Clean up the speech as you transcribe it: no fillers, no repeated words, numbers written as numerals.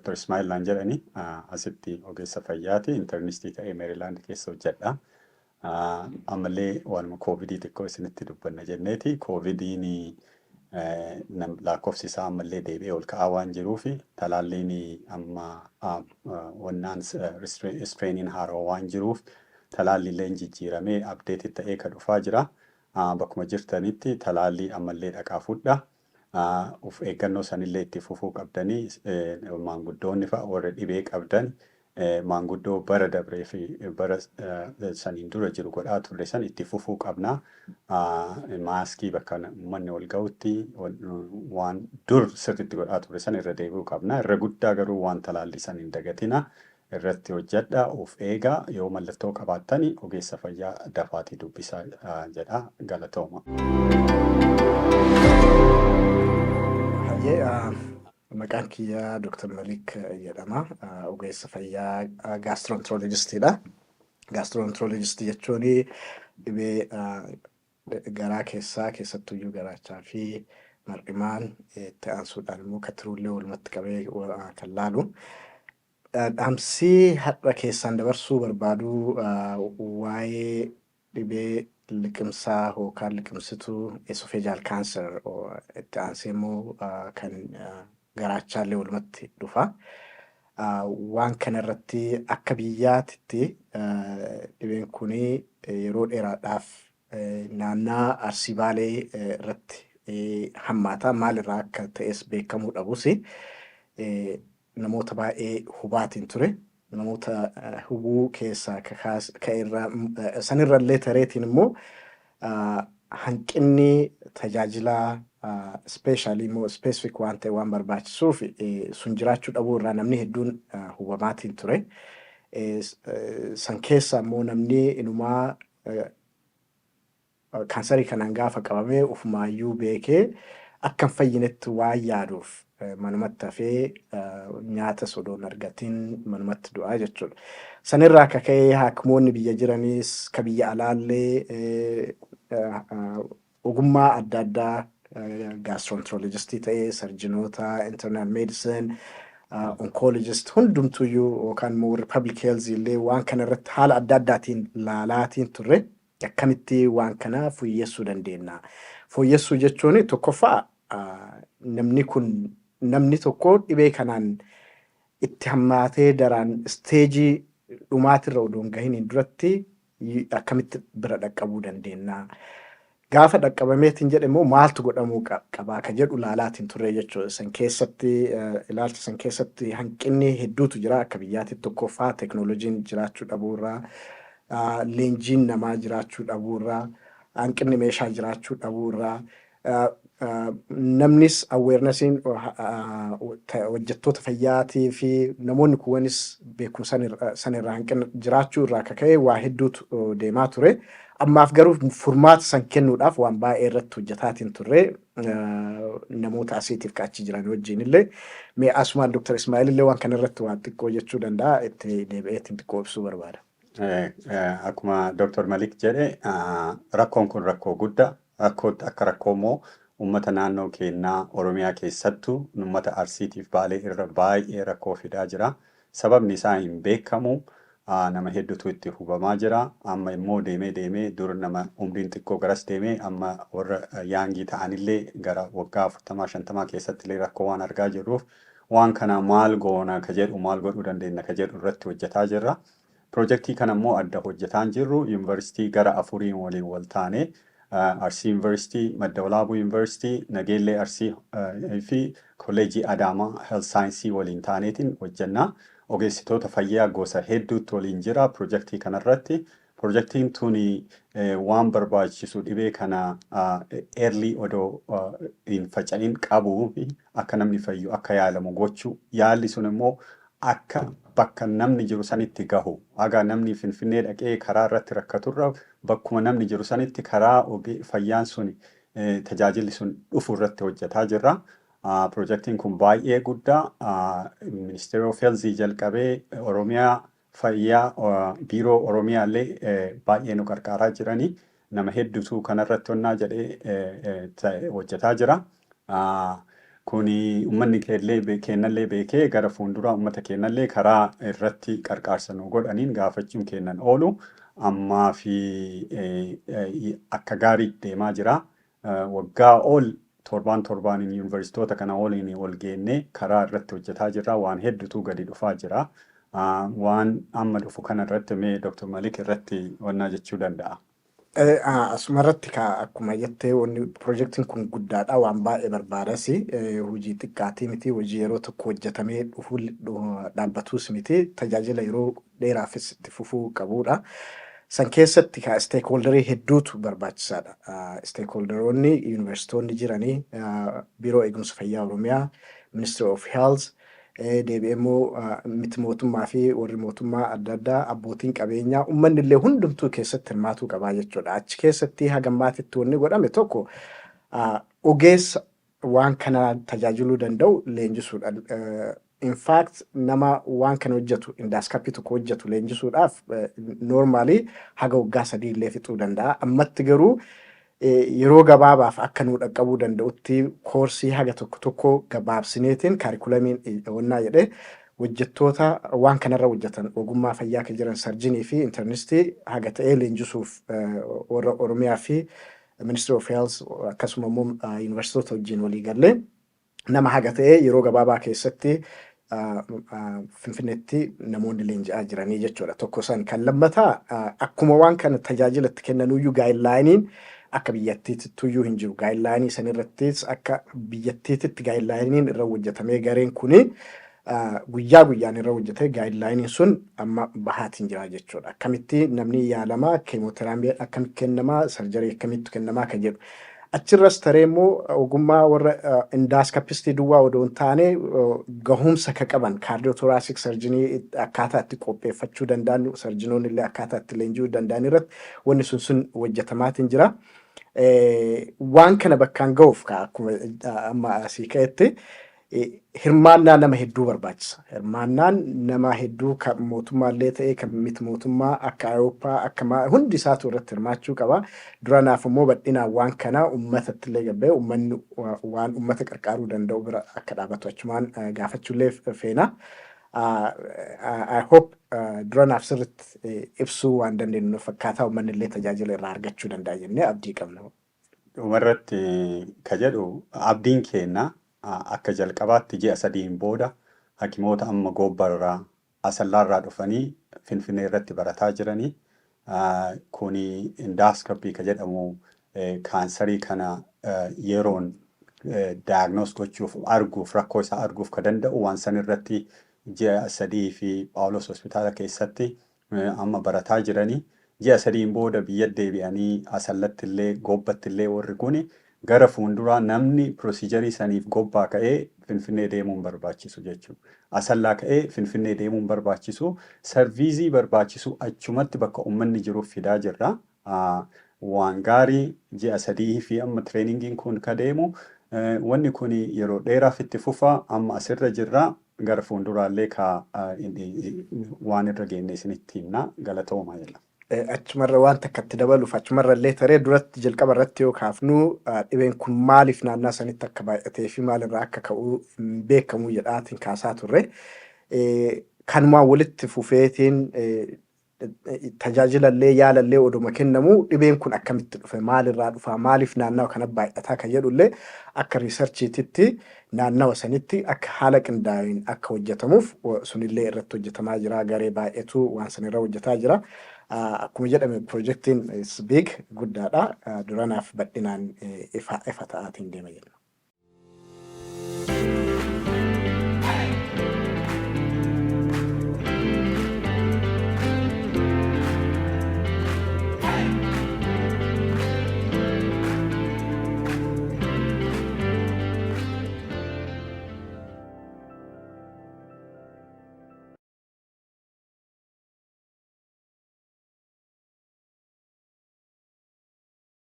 Dr. Ismail naan jedhani, asitti ogeessa fayyaati. Internistii ta'ee Meerilaand keessa hojjedha. Ammallee waanuma koovidii xiqqoo isinitti dubbanna jenneeti. Koovidiin lakkoofsi isaa ammallee deebi'ee ol ka'aa waan jiruuf, talaalliin amma wannaan strainiin haarawaa waan jiruuf, talaalliilleen jijjiiramee update ta'ee ka dhufaa jira. Bakkuma jirtanitti talaallii ammallee dhaqaa fudhaa. Of eeggannoo sanillee itti fufuu qabdanii, maanguddoonni fa'a, warra dhibee qabdan, maanguddoo bara dabree fi bara saniin dura jiru godhaa turre san itti fufuu qabna. Maaskii bakka uummanni wal ga'utti waan dur sirriitti godhaa turre san irra deebi'uu qabna. Irra guddaa garuu waan talaallii san hin dagatina. Irratti hojjedha, of eegaa, yoo mallattoo qabaattani ogeessa fayyaa dafaatii dubbisaa jedha. Galatooma. Hayyee, maqaan kiyya Dr. Malik jedhama. Ogeessa fayyaa gastroenterologistiidha. Gastroenterologistii jechuun dhibee garaa keessaa, keessattuyyuu garaachaa fi mar'imaan, itti aansuudhaan immoo katiruullee walumatti qabee kan laalu. Dhaamsii har'a keessaan dabarsuu barbaadu waa'ee dhibee liqimsaa yookaan liqimsituu, esophageal cancer, itti aansee immoo kan garaachaallee walumatti dhufa. Waan kana irratti akka biyyaatitti dhibeen kun yeroo dheeraadhaaf naannaa Arsii Baalee irratti hammaata. Maalirraa akka ta'es beekamuu dhabus namoota baay'ee hubaatiin ture. Namoota hubuu keessaa ka'e sanirra illee tareetiin immoo hanqinni tajaajilaa specialii immoo specific waan ta'e waan barbaachisuuf sun jiraachuu dhabuu irraa namni hedduun hubamaatiin ture. San keessa immoo namni inumaa kaansarii kanaan gaafa qabamee ofumaayyuu beekee akka hin fayyinetti waan yaaduuf manumatti hafee nyaata osoo hin argatin manumatti du'aa jechuudha. Sanirraa akka ka'e haakimoonni biyya jiranis ka biyya alaallee ogummaa adda addaa, gastroenterologistii ta'ee, surgeonoota, internal medicine, oncologist hundumtuyyuu yookaan immoo warri public health illee waan kana irratti haala adda addaatiin laalaatiin turre, akkamitti waan kana fooyyessuu dandeenya. Fooyyessuu jechuun tokkoffaa namni kun, namni tokko dhibee kanaan itti hammaatee daraan stageii dhumaatirra odoo hin gahiniin duratti akkamitti bira dhaqqabuu dandeenya. Gaafa dhaqqabameetiin jedhe immoo maaltu godhamuu qabaa ka jedhu laalaatiin turre jechuudha. San keessatti, ilaalcha san keessatti hanqinni hedduutu jira akka biyyaatti. Tokkoffaa teeknooloojiin jiraachuu dhabuurraa, leenjiin namaa jiraachuu dhabuurraa, hanqinni meeshaa jiraachuu dhabuurraa, namnis awarenessiin hojjettoota fayyaatii fi namoonni kuwanis beekumsa sanirraa hanqina jiraachuu irraa akka ka'e waa hedduutu deemaa ture. Ammaaf garuu furmaata san kennuudhaaf waan baay'ee irratti hojjetaatiin turre namoota asiitiif ka achi jiran wajjin illee. Mee asumaan Dr. Ismaa'il illee waan kana irratti waan xiqqoo jechuu danda'a, itti deebi'eetiin xiqqoo ibsuu barbaada. Akkuma Dr. Malik jedhe, rakkoon kun rakkoo guddaa. Rakkoo akka rakkoo immoo uummata naannoo keenyaa Oromiyaa keessattuu uummata Arsiitiif Baalee irra baay'ee rakkoo fidaa jira. Sababni isaa hin beekamu. Nama hedduutu itti hubamaa jira. Amma immoo deemee deemee dur nama umriin xiqqoo garas deemee, amma warra youngii ta'anillee gara waggaa 40 50 keessatti illee rakkoo waan argaa jirruuf, waan kana maal goona ka jedhu, maal godhuu dandeenya ka jedhu irratti hojjetaa jirra. Piroojeektii kana immoo adda hojjetaa jirru yuunivarsiitii gara afuriin waliin wal taane, Arsii Yuunivarsiitii, Madda Walaabuu Yuunivarsiitii, Nageellee Arsii fi Kolleejjii Adaamaa Health Science waliin taaneetiin hojjenna. Ogeessitoota fayyaa gosa hedduutti waliin jira piroojeektii kanarratti. Piroojeektiin tuni waan barbaachisu dhibee kana early odoo hin faca'in qabuu fi akka namni fayyu, akka yaalamu gochuu. Yaalli sun immoo akka bakka namni jiru sanitti gahu. Haga namni Finfinnee dhaqee karaa irratti rakkaturra bakkuma namni jiru sanitti karaa fayyaan sun, tajaajilli sun dhufu irratti hojjetaa jirra. Piroojeektiin kun baay'ee guddaa. Ministry of Health jalqabee Oromiyaa fayyaa, biiroo Oromiyaa illee baay'ee nu qarqaaraa jiranii, nama hedduutu kanarratti honnaa jedhee hojjetaa jira. Kuni uummanni keennallee beekee gara fuulduraa uummata keennallee karaa irratti qarqaarsa nu godhaniin gaafachuun kennan oolu ammaa fi akka gaariitti deemaa jira. Waggaa ol torbaan torbaaniin yuunivarsiitoota kana waliin wal geennee karaa irratti hojjetaa jirra. Waan hedduutu gadi dhufaa jira. Waan amma dhufu kana irratti mee Dr. Malik irratti wannaa jechuu danda'a. Asumarratti akkuma jettee, wanni piroojeektiin kun guddaadha, waan baay'ee barbaadas. Hojii xiqqaatii miti, hojii yeroo tokko hojjetamee dhufuu dhaabbatus miti, tajaajila yeroo dheeraafis itti fufuu qabudha. San keessatti ka stakeholderii hedduutu barbaachisaadha. Stakeholderoonni yuunivarsiitoonni jiranii, Biiroo Eegumsa Fayyaa Oromiyaa, Ministry of Health, deebi'ee immoo miti mootummaa fi warri mootummaa adda addaa, abbootiin qabeenyaa, uummanni illee hundumtuu keessatti hirmaatuu qabaa jechuudha. Achi keessatti hagammaatitti wanni godhame tokko ogeessa waan kana tajaajiluu danda'u leenjisuudha. In fact, nama waan kana hojjetu, endoscopy tokko hojjetu leenjisuudhaaf normally haga waggaa 3 illee fixuu danda'a. Ammatti garuu yeroo gabaabaaf akka nu dhaqqabuu danda'utti koorsii haga tokko tokko gabaabsineetiin curriculumiin wannaa jedhee hojjettoota waan kanarra hojjetan, ogummaa fayyaa kan jiran, surgeonii fi internistii haga ta'ee leenjisuuf warra Oromiyaa fi Ministry of Health akkasuma immoo yuunivarsiitoota wajjin walii gallee nama haga ta'ee yeroo gabaabaa keessatti Finfinneetti namoonni leenji'aa jiranii jechuudha. Tokko san. Kan lammataa, akkuma waan kana tajaajila itti kennanuyyuu guidelineiin akka biyyattiittiyyuu hin jiru. Guidelineii sanirrattis akka biyyattiititti guidelineiin irra hojjetamee, gareen kuni guyyaa guyyaan irra hojjetee guidelineiin sun amma bahaatiin jira jechuudha. Akkamitti namni yaalamaa, chemotherapy akkamitti kennamaa, surgery akkamitti kennamaa kan jedhu. Achirras taree immoo ogummaa warra endoscopistii duwwaa odoo hin taane gahumsa ka qaban cardiothoracic surgeonii akkaataa itti qopheeffachuu danda'an, surgeonoonni illee akkaataa itti leenji'uu danda'an irratti wanni sun hojjetamaatiin jira. Waan kana bakkaan ga'uuf akkuma amma asii ka'etti hirmaannaa nama hedduu barbaachisa. Hirmaannaan nama hedduu kan mootummaallee ta'ee kan miti mootummaa, akka Awurooppaa, akka hundi isaatu irratti hirmaachuu qaba. Duranaaf immoo bal'inaan waan kana uummatatti illee gabbee uummanni waan uummata qarqaaruu danda'u bira akka dhaabatu achumaan gaafachuullee feena. I hope duranaaf sirriitti ibsuu waan dandeenyu fakkaataa uummanni illee tajaajila irraa argachuu danda'a jennee abdii qabna. Dhumarratti ka jedhu, abdiin kenna akka jalqabaatti ji'a 3n booda hakimoota amma Goobbarraa, Asallaarraa dhufanii Finfinnee irratti barataa jiranii, kuni endoscopy ka jedhamu kaansarii kana yeroon diagnose gochuuf, arguuf, rakkoo isaa arguuf ka danda'u, waan san irratti ji'a 3 fi Phaawulos Hospitaala keessatti amma barataa jiranii, ji'a 3n booda biyya deebi'anii Asallatti illee Goobbatti illee warri kuni gara fuulduraa namni procedureii saniif Gobbaa ka'ee Finfinnee deemuun barbaachisu jechuudha. Asallaa ka'ee Finfinnee deemuun barbaachisu, serviceii barbaachisu achumatti bakka uummanni jiruuf fidaa jirra. Waan gaarii ji'a 3 fi amma trainingiin kun ka deemu, wanni kun yeroo dheeraaf itti fufa. Amma asirra jirra, gara fuulduraallee ka waan irra geenne isinitti himna. Galatooma jedha. Achumarra waan takka itti dabaluuf, achumarra illee taree duratti jalqaba irratti yoo kaafnu, dhibeen kun maaliif naannaa sanitti akka baay'atee fi maalirraa akka ka'u hin beekamu jedhaatiin kaasaa turre. Kanumaan walitti fufeetiin tajaajilallee yaalallee oduma kennamu dhibeen kun akkamitti dhufe, maalirraa dhufa, maaliif naannawa kana baay'ataa kan jedhullee akka researchiititti naannawa sanitti akka haala qindaa'een akka hojjetamuuf sunillee irratti hojjetamaa jira. Garee baay'eetu waan sanirra hojjetaa jira. Akkuma jedhame pirojektiin is big, guddaadha. Duranaaf bal'inaan ifa ta'aatiin deema jenna.